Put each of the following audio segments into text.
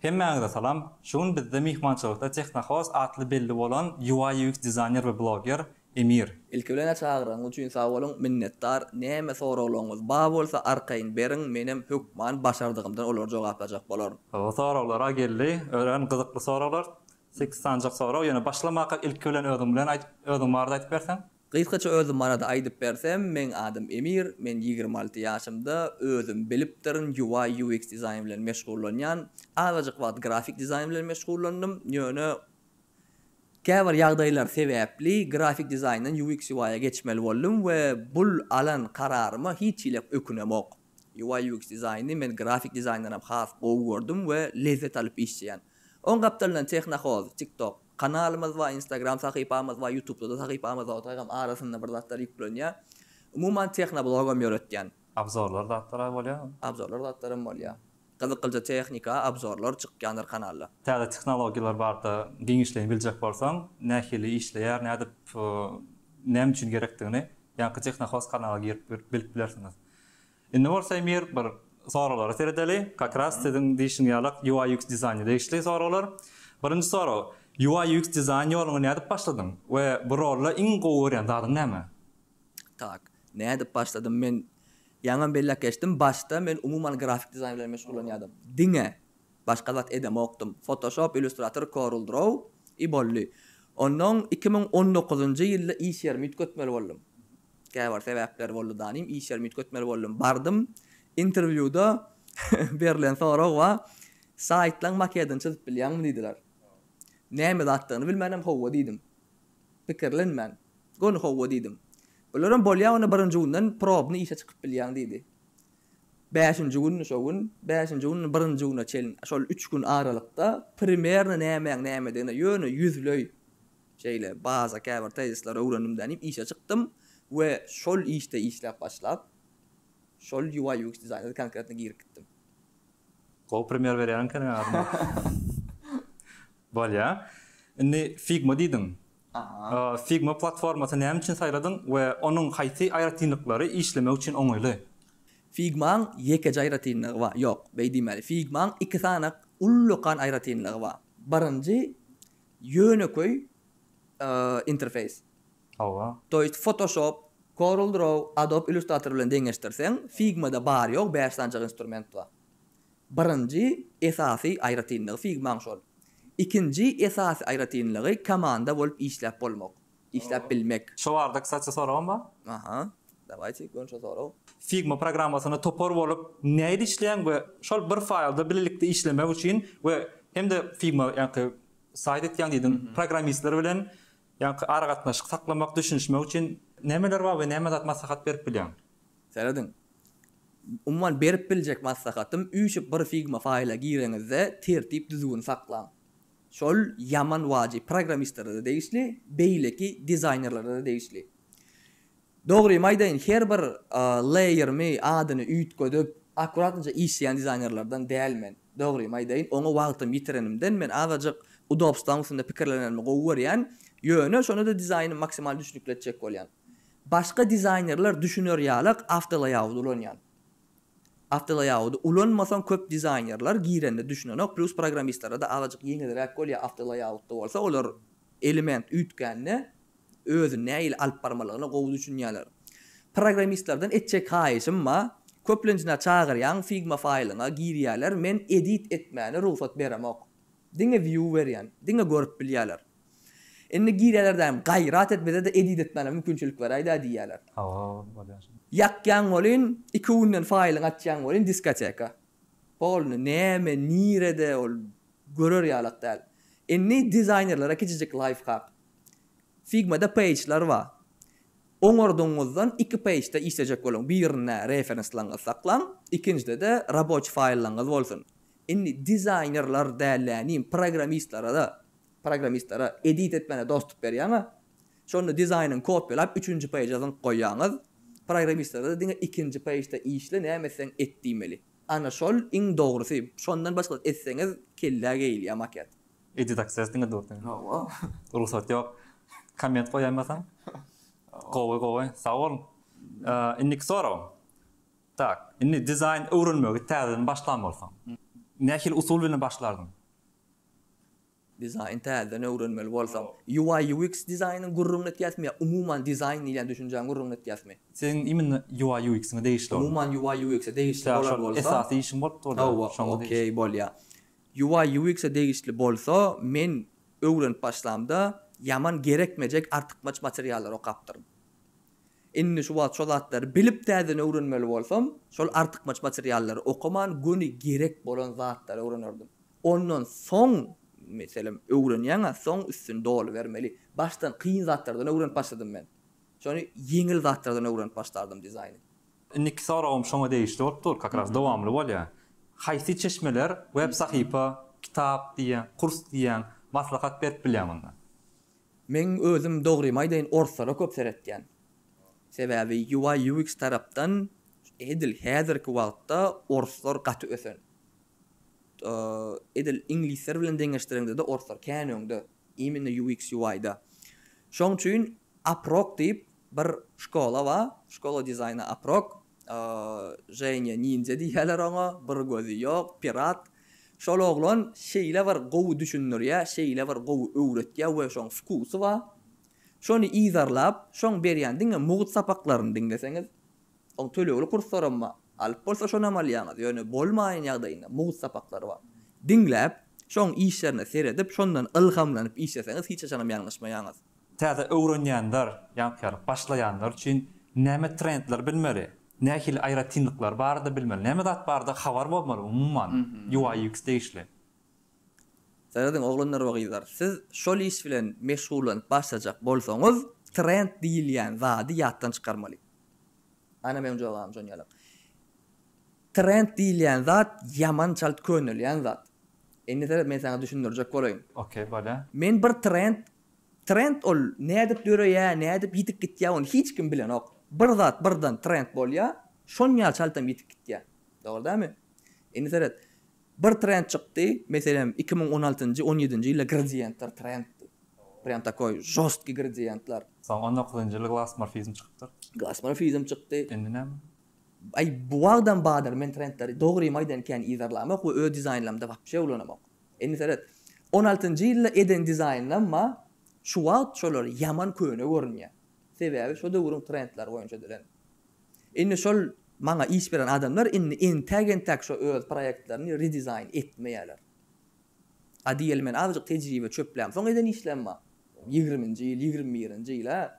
Hemmäňize salam! Şu gün bizde myhmançylykda Tehnohost atly belli bolan UI-UX dizaýner we bloger Emir. Ilki bilen-ä çagyragyňyz üçin sag boluň, minnetdar. Näme soraglaryňyz bar bolsa arkaýyn beriň, menem hökman başardygymdan olary jogaplajak bolaryn. Soraglar-a geldi, örän gyzykly soraglar. Sekiz sanjak sorag, ýöne başlamakak ilki bilen özüň bilen aýdyp, özüň barada aýdyp berseň. Gysgaça özüm barada aýdyp bersem, meň adym Emir, men 26 ýaşymda, özüm bilipdirin, UI, UX dizaýn bilen meşgullanýan. Azajyk wagt grafik dizaýn bilen meşgullandym, ýöne käbir ýagdaýlar sebäpli grafik dizaýndan UX, UI-a geçmeli boldum we bul alan kararyma hiç hili ökünemok. UI, UX dizaýny men grafik dizaýndanam has gowy gördüm we lezzet alyp işleýän. Oň gapdalyndan Tehnohoz, TikTok, kanalymyz bar, Instagram sahypamyz bar, Ýutubda-da sahypamyz bar, otaýgam arasynda bir zatlar ýüklenýär. Umuman tehnoblogam ýöretýän. Obzorlar zatlar bolýarmy? Obzorlar zatlaram bolýar. Gyzyklyja tehnika, obzorlar çykýandyr kanalda. Täze tehnologiýalar barada giňişleýin biljek bolsaň, nähili işleýär, nädip, näme üçin gerekdigini ýaňky Tehnohoz kanala girip bilip bilersiňiz. Indi bolsa Emir bir soraglara seredeli. Kak raz siziň diýşiň ýalak UI UX dizaýna degişli soraglar. Birinji sorag, UI UX dizaýn ýoluňa nädip başladyň we bu rolda iň gowy görýän zadyň näme? Tak, nädip başladym men ýaňam belläp geçdim başda men umuman grafik dizaýn bilen meşgullanýadym. Diňe başga zat edemokdym. Photoshop, Illustrator, Corel Draw i boldy. Onnoň 2019-njy ýylda iş ýerimi üýtgetmeli boldum. Käbir sebäpler boldy danym, iş ýerimi üýtgetmeli boldum. Bardym, interwýuda berlen sorag bar, Saýtlaň makedini çyzyp bilýäňmi diýdiler. Näme zatdygyny bilmänem howwa diýdim. Pikirlenmän, göni howwa diýdim. Bularam bolýa onda birinji günden probny işe çykyp bilýäň diýdi. Bäşinji gündi şo gün, bäşinji günden birinji güne çenli şol üç gün aralykda primerno nämäň nämedigine ýöne ýüzleý Şeýle baza käbir tezisleri öwrendim dänip işe çykdym we şol işde işläp başlap, şol UI UX dizaýna konkretno girip gitdim. Gowy primer berýän ekeniň agam. Bolýa. Indi Figma diýdiň. Aha. Figma platformasy näme üçin saýladyň we onuň haýsy aýratynlyklary işlemek üçin oňaýly? Figmaň ýekeje aýratynlygy bar. Ýok, beý diýmäli. Figmaň iki sany ullakan aýratynlygy bar. Birinji, Ýönekeý interfeýs. Hawa. To ýest Photoshop, Corel Draw, Adobe Illustrator bilen deňeşdirseň, Figma-da bary-ýogy bäş sanjak instrument bar. Birinji esasy aýratynlygy Figma-ň şol. Ikinji esasy aýratynlygy komanda bolup işläp bolmak, işläp bilmek. Şo barada ksaçi soragym bar. Aha. Dawayte, göni şo sorag. Figma programmasynda topar bolup nähili işleýäň we şol bir faýlda bilelikde işlemek üçin we hem-de Figma ýaňky saýt etýäň diýdiň, programmistler bilen ýaňky aragatnaşyk saklamak, düşünişmek üçin nämeler bar we näme zat maslahat berip bilýäň? Serediň. Umuman berip biljek maslahatym üýşüp bir Figma faýla gireňizde tertip düzgüni saklaň. Şol ýaman wajyp programmistlere-de degişli, beýleki dizaýnerlere-de degişli. Dogrymy aýdaýyn, her bir laýerimi adyny üýtgedip, akkuratnyja işleýän dizaýnerlerden däl men. Dogrymy aýdaýyn, oňa wagtymy ýitirenimden men azajyk udobstwaň üstünde pikirlenenimi gowy görýän. Ýöne şonda-da dizaýny maksimal düşnükli etjek bolýan. Başga dizaýnerler düşüner ýalak awtolaýaudy ulanýan. Awtolaýaudy ulanmasaň köp dizaýnerler girende düşünenok, plus programmistlere-de azajyk ýeňilräk bolýar awtolaýautda bolsa olar element üýtgände özüni nähili alyp barmalygyna gowy düşünýärler. Programmistlerden etjek haýyşym bar, köplenjine çagyrýaň figma faýlyňa girýärler, men edit etmäne rugsat beremok. Diňe view berýän, diňe görüp bilýärler. Indi girýärler däm, gaýrat et bize-de edit etmäne mümkinçilik beräý-dä diýýärler. Hawa, bolýar şeýle. Ýakýaň welin, iki günden faýlyňy açýaň welin diskoteka. Polny näme, nirede ol görer ýalak däl. Indi dizaýnerlere kiçijik laýfhak. Figma-da peýjler bar. Oňardygyňyzdan iki peýjde işlejek boluň. Birinde referenslaryňyzy saklaň, ikinjide-de raboçi faýllaryňyz bolsun. Indi dizaýnerler dällänim programmistlere-de, programmistlere edit etmäne dostup berýäň-ä. Şonda dizaýnyňy kopýalap üçünji peýje zyňyp goýýaňyz. Programmistlere-de diňe ikinji peýjde işle, näme etseň et diýmeli. Ana şol iň dogrusy. Şondan başga etseňiz kellä geýilýär maket. Edit access diňe dur diňe. Hawa. Rugsat ýok. Komment goýaýmasaň. Gowy gowy. Sag boluň. Indiki soragym. Tak, indi dizaýn öwrenmegi täzeden başlan bolsaň. Nähili usul bilen başlardyň? Dizaýn täzeden öwrenmeli bolsaň, UI UX dizaýnyň gürrüňini etýäsmi ýa umuman dizaýn diýilýän düşünjäň gürrüňini etýäsmi? Seň imенно UI UX-iňe degişli ol. Umuman UI UX-e degişli bolan bolsa. Esasy işiň bolup dur-da. Hawa, okey bolýa. UI UX-e degişli bolsa, men öwrenip başlamda ýaman gerekmejek artykmaç materiallary okapdyryn. Indi şu wagt şo zatlary bilip täzeden öwrenmeli bolsam, şol artykmaç materiallary okaman göni gerek bolan zatlary öwrenerdim. Ondan soň, meselem, öwrenýäň-ä, soň üstüni dolubermeli. Başdan kyn zatlardan öwrenip başladym men. Şony ýeňil zatlardan öwrenip başlardym dizaýny. Indiki soragym şoňa degişli bolup dur, kak raz dowamly bolýar. Haýsy çeşmeler, web sahypa, kitap diýýäň, kurs diýýäň, maslahat berip bilýäň onda? Meň özüm dogrymy aýdaýyn orslara köp seretýän. Sebäbi UI UX tarapdan edil häzirki wagtda orslar gaty ösen. Edil iňlisler bilen deňeşdireňde-de orslar kän öňde. Imенно UX UI-da. Şoň üçin Uprock diýip bir şkola bar. Şkola dizaýna Uprock. Ženýa Ninja diýýärler oňa, bir gözi ýok, pirat. Şol oglan şeýle bir gowy düşündirýär, şeýle bir gowy öwretýär we şoň wkusy bar. Şony yzarlap, şoň berýän diňe mugt sapaklaryny diňleseňiz, oň tölegli kurslaram bar, alyp bolsa şonam alýaňyz, ýöne bolmaýan ýagdaýynda mugt sapaklary bar. Diňläp, şoň işlerine seredip, şondan ylhamlanyp işleseňiz hiç haçanam ýalňyşmaýaňyz. Täze öwrenýänler, ýaňky başlaýanlar üçin näme trendleri bilmeli, nähili aýratynlyklary barada bilmeli, näme zat barada habar bolmaly umuman UI UX degişli. Serediň oglanlar we gyzlar, siz şol iş bilen meşgullanyp başlajak bolsaňyz, trend diýilýän zady ýatdan çykarmaly. Ana meň jogabym şon ýalak. Trend diýilýän zat ýaman çalt könelýän zat. Indi seret men saňa düşündirjek bolaýyn. Okey bolýa. Men bir trend Trend ol nädip döreýär, nädip ýitip gitýär ony hiç kim bilenok. Bir zat birden trend bolýar, şonýa çaltam ýitip gitýär. Dogry dälmi? Indi seret, bir trend çykdy, meselem 2016-njy, 17-nji ýylda gradiýentler trenddi. Prýam takoý žostkiý gradiýentler. Soň on dokuzynjy ýylda glasmorfizm çykypdyr. Glasmorfizm çykdy. Indi näme? Aý bu wagtam bardyr men trendleri dogrymy aýdaýyn kän yzarlamok we öz dizaýnlarymda wapşe ulanamok. Indi seret, on altynjy ýylda eden dizaýnlamma şu wagt şolar ýaman köne görünýär. Sebäbi şo döwrüň trendleri boýunça edilen. Indi şol maňa iş beren adamlar indi entäk-entäk şo öz proýektlerini redizaýn etmeýärler. A diýeli men azajyk tejribe çöplämsoň eden işlem bar. Ýigriminji ýyl, ýigrimi birinji ýyl-ä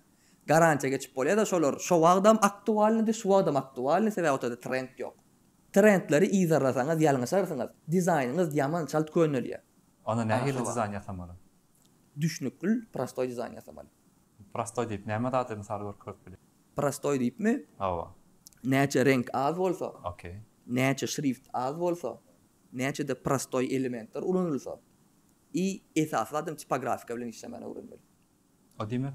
garantiýa geçip bolýar-da şolar şo wagtam aktualnydy, şu wagtam aktualny, sebäbi o taýda trend ýok. Trendleri yzarlasaňyz ýalňyşarsyňyz. Dizaýnyňyz ýaman çalt könelýär. Onda nähili dizaýn ýasamaly? Düşnükli prostoý dizaýn ýasamaly. Prostoý diýip näme zady mysal görkezip bilýäň? Prostoý diýipmi? Hawa. Näçe reňk az bolsa, Okey. näçe şrift az bolsa, näçe-de prostoý elementler ulanylsa i esasy zadam tipografika bilen işlemäni öwrenmeli. O diýmek?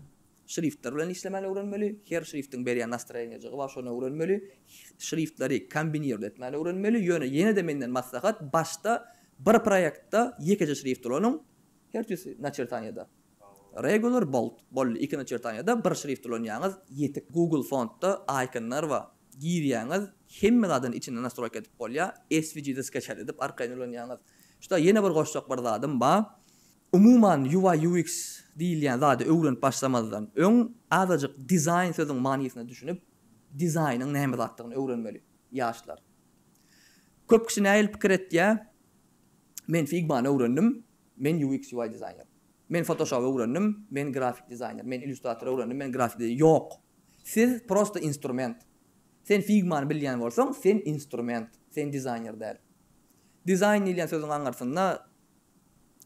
Şriftler bilen işlemäni öwrenmeli, her şriftiň berýän nastroýeniýajygy bar, şony öwrenmeli, şriftleri kombinirowat etmäni öwrenmeli, ýöne ýene-de menden maslahat, başda bir proýektde ýekeje şrift ulanyň, her tüýs naçertaniýada. Regular, bold, boldy, iki naçertaniýada bir şrift ulanýaňyz, ýetik. Google fontda iconlar bar, girýäňiz, hemme zadyny içinde nastroýka edip bolýar, SVG-de skaçat edip arkaýyn ulanýaňyz. Şuda ýene bir goşjak bir zadym bar, Umuman UI UX diýilýän zady öwrenip başlamazdan öň azajyk dizaýn sözüň manysyna düşünip dizaýnyň näme zatdygyny öwrenmeli ýaşlar. Köp kişi nähili pikir etýär men figmany öwrendim men UX UI dizaýner. Men photoshop öwrendim men grafik dizaýner. Men illustrator öwrendim men grafik dizaýner. Ýok. Siz prosto instrument. Sen figmany bilýän bolsaň sen instrument sen dizaýner däl. Dizaýn diýilýän sözüň aňyrsynda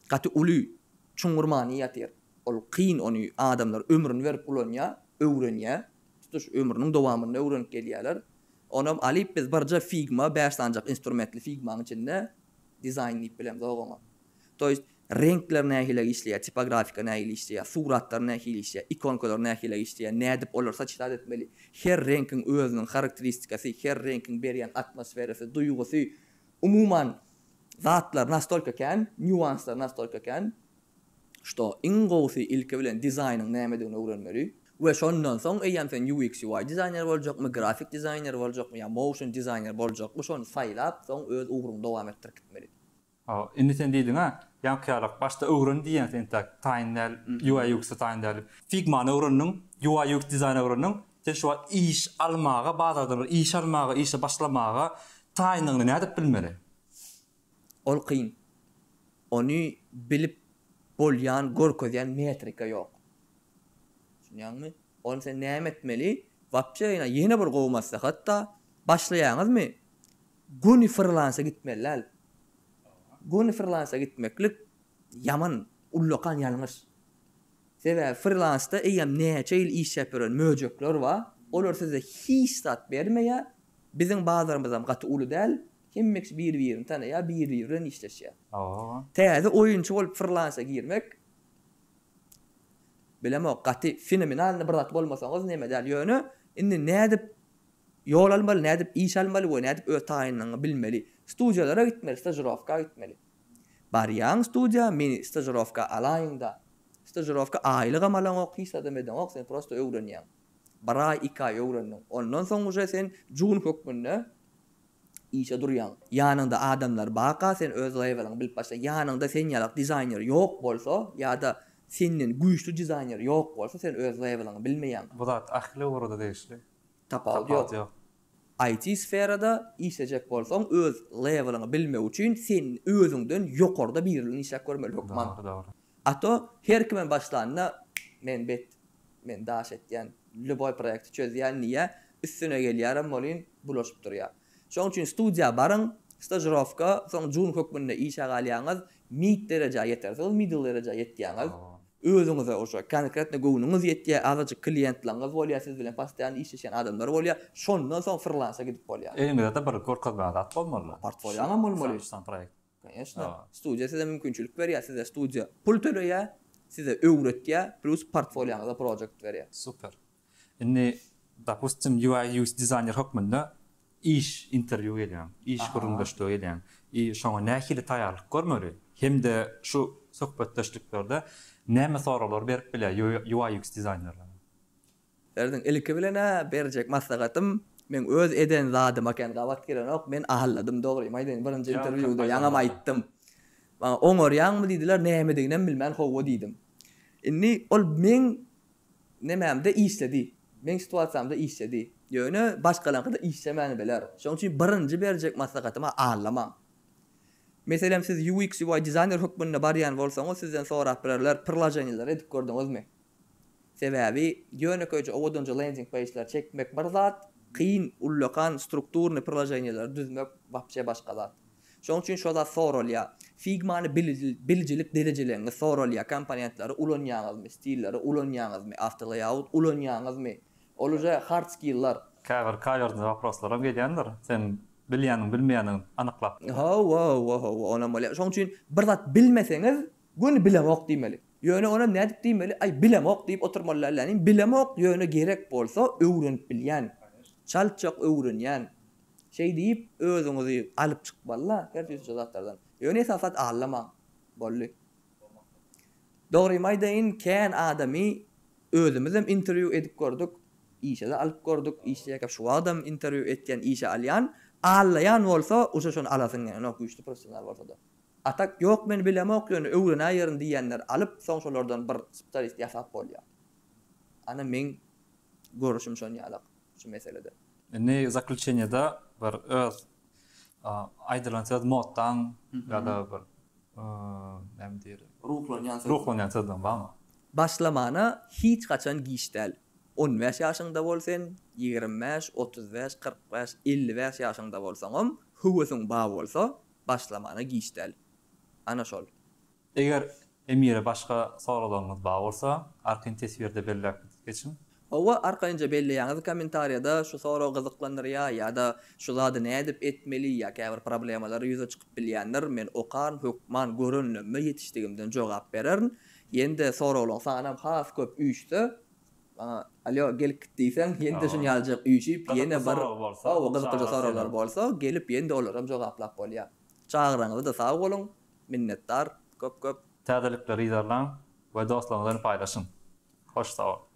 Gaty uly, çuňňur many ýatyr. Ol kyn, ony adamlar ömrüni berip ulanýar, öwrenýär. Tutuş ömrüniň dowamynda öwrenip gelýärler. Onam alyp biz birje figma, bäş sanjak instrumentli figmaň içinde dizaýn diýip bilemzok oňa. To ýest reňkler nähili işleýär, tipografika nähili işleýär, suratlar nähili işleýär, ikonkalar nähili işleýär, nädip olary saçetat etmeli, her reňkiň özüniň harakteristikasy, her reňkiň berýän atmosferasy, duýgusy, umuman Zatlar nastolka kän, nýuanslar nastolka kän, şto iň gowusy ilki bilen dizaýnyň nämedigini öwrenmeli we şondan soň eýýäm sen UX UI dizaýner boljakmy, grafik dizaýner boljakmy ýa motion dizaýner boljakmy şony saýlap soň öz ugruňy dowam etdirip gitmeli. Hawa, indi sen diýdiň-ä, ýaňky ýalak başda öwren diýýäň sen entäk taýyn däl, UI UX-e taýyn däl diýip. Figmany öwrendiň, UI UX dizaýny öwrendiň, sen şu wagt iş almaga, bazardan bir iş almaga, işe başlamaga taýynlygyňy nädip bilmeli? Ol kyn. Ony bilip bolýan, görkezýän metrika ýok. Düşünýäňmi? Ony sen näme etmeli? Wapşe ýene ýene bir gowy maslahat-da, başlaýaňyzmy? Göni frilansa gitmeli däl. Göni frilansa gitmeklik ýaman ullakan ýalňyş. Sebäbi frilansda eýýäm näçe ýyl işläp ýören möjekler bar, olar size hiç zat bermeýär, biziň bazarymyzam gaty uly däl, hemme kişi bir-birini tanaýar, bir-biri bilen işleşýär. Täze oýunçy bolup frilansa girmek bilemok gaty fenomenalnyý bir zat bolmasaňyz neme däl, ýöne indi nädip Ýol almaly, nädip iş almaly we nädip öz taýynlygyňy bilmeli. Studiýalara gitmeli, stažirowka gitmeli. Barýaň studiýa, meni stažirowka alaýyňda. Stažirowka aýlygam alaňok, hiç zadam edeňok, sen prosto öwrenýäň. Bir aý, iki aý öwrendiň. Ondan soň uje sen jun hökmünde işe durýaň. Ýanyňda adamlar barka sen öz leweliňi bilip başlaýaň. Ýanyňda sen ýalak dizaýner ýok bolsa ýa-da senden güýçli dizaýner ýok bolsa sen öz leweliňi bilmeýäň. Bu zat ähli ugurda degişli. Tapawut ýok. IT sferada işlejek bolsaň öz leweliňi bilmek üçin sen özüňden ýokarda biri bilen işläp görmeli hökman. Dogry dogry. A to her kimem başlanda men bet men daş etýän lýuboý proýekti çözýän diýýä üstüne gelýärem welin bulaşyp durýar. Şoň üçin studiýa baryň stažirowka soň jun hökmünde işe galýaňyz mid derejä ýetersiňiz middle derejä ýetýäňiz. Özüňize oşo konkretno göwnüňiz ýetýär, azajyk kliýentlaňyz bolýar, siz bilen postoýanno işleşýän adamlar bolýar. Şondan soň frilansa gidip bolýar. Eliňizde-de bir görkezmäge zat bolmaly. Portfolioňam bolmaly. San proýekt. Koneçno. Studiýa size mümkinçilik berýär, size studiýa pul töleýär, size öwretýär, plus portfolioňyza projekt berýär. Super. Indi dopustim UI UX dizaýner hökmünde iş interwýu gelýäň, iş gürrüňdeşlige gelýäň. I şoňa nähili taýýarlyk görmeli? Hem-de şu söhbetdeşliklerde näme soraglary berip bilýär UI UX dizaýnerlere? Serediň, ilki bilen-ä berjek maslahatym, meň öz eden zadyma kän gabat gelenok, men aldadym dogrymy aýdaýyn, birinji interwýuda ýaňam aýtdym. Maňa oňarýaňmy diýdiler, nämediginem bilmän hawa diýdim. Indi ol meň Nemämde işledi. Meň situasiýamda işledi. Ýöne başgalaňkyda işlemän biler. Şonuň üçin birinji berjek maslahatym-a aldamaň. Meselem siz UX UI dizaýner hökmünde barýan bolsaňyz sizden sorap bilerler priloženiýalar edip gördüňizmi? Sebäbi ýönekeýje owadanja landing page-ler çekmek bir zat, kyn ullakan strukturnyý priloženiýalary düzmek wapşe başga zat. Şonuň üçin şo zat soralýar. Figmany bilijilik derejeleňiz soralýar, komponentleri ulanýaňyzmy, stilleri ulanýaňyzmy, awtolayout ulanýaňyzmy? Ol uje hard skilllar. Käbir kawerny waproslaram gelýändir, sen bilýäniň bilmeýäniň anyklap. Hawa, hawa, hawa, onam bolýar. Şonuň üçin bir zat bilmeseňiz, göni bilemok diýmeli. Ýöne onam nädip diýmeli, aý bilemok diýip oturmaly däl, ýagny bilemok, ýöne gerek bolsa öwrenip bilýän, çaltjak öwrenýän. Şeý diýip, özüňizi alyp çykmaly-da her tüýsli zatlardan. Ýöne esasy zat aldamaň. Boldy. Dogrymy aýdaýyn, kän adamy özümizem interwýu edip gördük, işe-de alyp gördük, işleýärkäk şu wagtam interwýu etýän, işe alýan. Aldaýan bolsa, uje şony alasyň gelenok, güýçli professional bolsa-da. A tak, ýok men bilemok, ýöne öwrenäýerin diýýänleri alyp, soň şolardan bir spesialist ýasap bolýar. Ana meň görüşim şon ýalak şu meselede. Indi zaklýuçeniýada bir öz aýdylan söz moddaň ýa-da bir näme diýer? Ruhlanýan söz. Ruhlanýan sözleň barmy? Başlamana hiç haçan giç däl. On bäş ýaşyňda bol sen, 25, 35, 45, 55 ýaşyňda bolsaňam, höwesiň bar bolsa, başlamana giç däl. Ana şol. Eger Emire başga soraglaryňyz bar bolsa, arkaýyn teswirde belläp geçiň. Hawa, arkaýynja belleýäňiz kommentariýada şu sorag gyzyklandyrýa ýa-da şu zady nädip etmeli ýa käbir problemalar ýüze çykyp bilýändir, men okaryn hökman görenlemme ýetişdigimden jogap bererin. Ýene-de soraglaň sanam has köp üýşse, maňa alýo gelip git diýseň, ýene-de şuny ýalyjak üýşüp ýene bir hawa gyzyklyja soraglar bolsa gelip ýene-de olaram jogaplap bolýa. Çagyraňyzada sag boluň. Minnetdar köp köp. Täzelikleri yzarlaň we dostlaryňyz bilen paýlaşyň. Hoş sag bol.